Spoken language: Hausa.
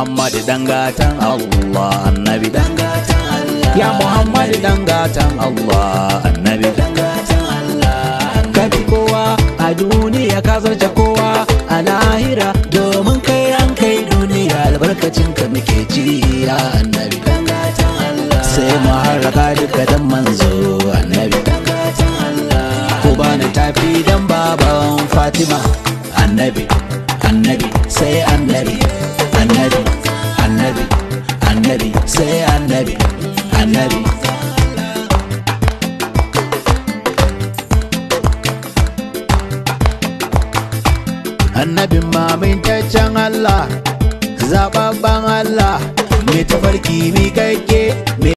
Muhammad dangatan Allah, annabi dangatan Allah. Ya Muhammad dangatan Allah, annabi dangatan Allah. Kafi kowa a duniya, ka zarce kowa a lahira, domin kai an kai duniya, albarkacin ka muke ci, ya annabi dangatan Allah. Sai mu haraka duka dan manzo, annabi dangatan Allah. Ko bani tafi dan baban Fatima, annabi, annabi, sai annabi, annabi, annabi, annabi, sai annabi, annabi. Annabin mamintaccen Allah, zababban Allah, mai tafarki miƙaƙƙe.